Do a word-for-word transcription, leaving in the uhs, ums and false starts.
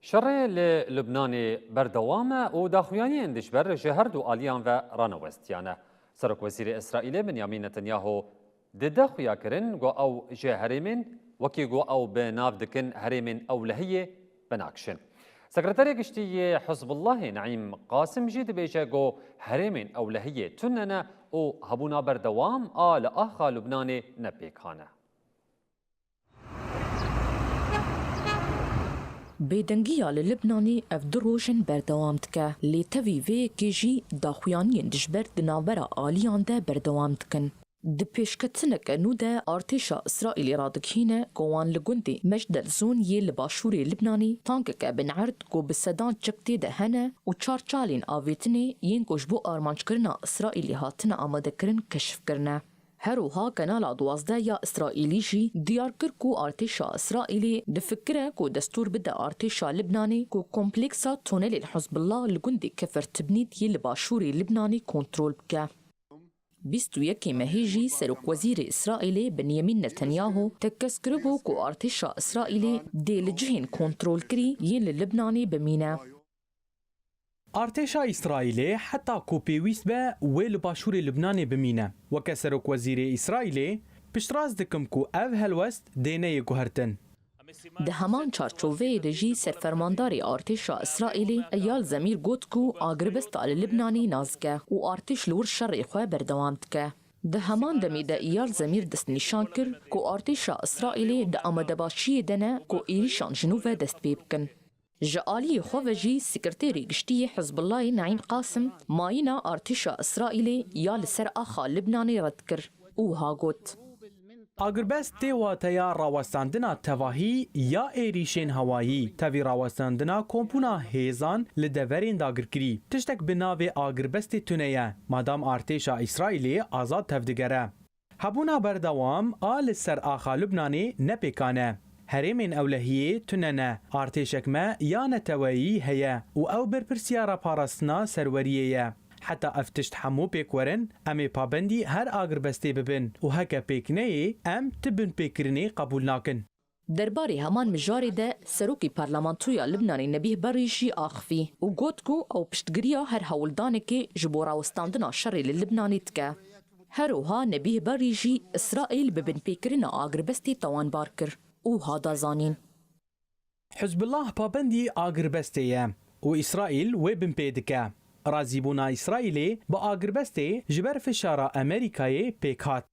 Şerê li Lubnanê berdewam e û daxuyaniyên dijber ji her du aliyan ve ranewestiyane. Serokwezîrê Îsraîlê Benyamin Netanyahu dide xuyakirin ku ew ji herêmên, wekî ku ew bi nav dikin herêmên ewlehiyê, binakişin. Sekreterê Giştî yê Hizbullahê Neîm Qasim jî dibêje ku herêmên ewlehiyê tune ne û hebûna berdewam a li axa Lubnanê ne pêkan e. Bêdengiya li Libnanê ev du roj in berdewam dike, lê tevî vê yekê jî daxuyaniyên dijber di navbera aliyan de berdewam dikin. Di pêşketineke nû de artêşa Îsraîlê radigihîne ku wan li gundê Mejdel Zon yê li başûrê Libnanê tankeke binerd ku bi sedan çek tê de hene û çar çalên avêtinê yên ku ji bo armancekirina Îsraîlê hatine amadekirin keşf kirine. Her wiha Kanala duwazdeh ya Îsraîlî jî diyar kir ku artêşa Îsraîlê difikire ku destûr bide artêşa Libnanê ku kompleksa tunelên Hizbullah li gundê Kefer Tibnît yê li başûrê Libnanê kontrol bike. Bîst û yekê mehê jî Serokwezîrê Îsraîlê Benyamîn Netanyahu tekez kiribû ku artêşa Îsraîlê dê li cihên kontrolkirî yên li Libnanê bimîne. Artêşa Îsraîlê heta ku pêwîst be wê li başûrê Libnanê bimîne. Weke Serokwezîrê Îsraîlê, piştrast dikim ku ev helwest dê neyê guhertin. Di heman çarçoveyê de jî serfermandarê artêşa Îsraîlê Eyal Zemîr got ku agirbesta li Libnanê nazik e û artêş li wir şerê xwe berdewam dike. Di heman demê de Eyal Zemîr destnîşan kir ku artêşa Îsraîlê di amadebaşiyê de ne ku êrîşan ji nû ve dest pê bikin. Ji aliyê xwe ve jî Sekreterê Giştî yê Hizbullahê Neîm Qasim mayîna artêşa Îsraîlê ya li ser axa Libnanê red kir û wiha got. Agirbest tê wateya rawestandina tevahî ya êrîşên hewayî, tevî rawestandina kombûna hêzan li deverên dagirkirî. Tiştek bi navê agirbestê tune ye, madam artêşa Îsraîlê azad tevdigere. Hebûna berdewam a li ser axa Lubnanê ne pêkan e. Herêmên ewlehiyê tune ne, artêşek me ya neteweyî heye û ew berpirsiyara parastina serweriyê ye. Heta ev tişt hemû pêk werin, em ê pabendî her agirbestê bibin û heke pêk neyê, em ti binpêkirinê qebûl nakin. Derbarê heman mijarê de Serokê Parlamentoya Libnanê Nebîh Berrî jî axivî û got ku ew piştgiriya her hewldanekê ji bo rawestandina şerê li Libnanê dike. Her wiha Nebîh Berrî jî Îsraîl bi binpêkirina agirbestê tawanbar kir û wiha da zanîn. Hizbullah pabendî agirbestê ye û Îsraîl wê binpê dike. Razîbûna Îsraîlê bi agirbestê ji ber fişara Amerîkayê pêk hat.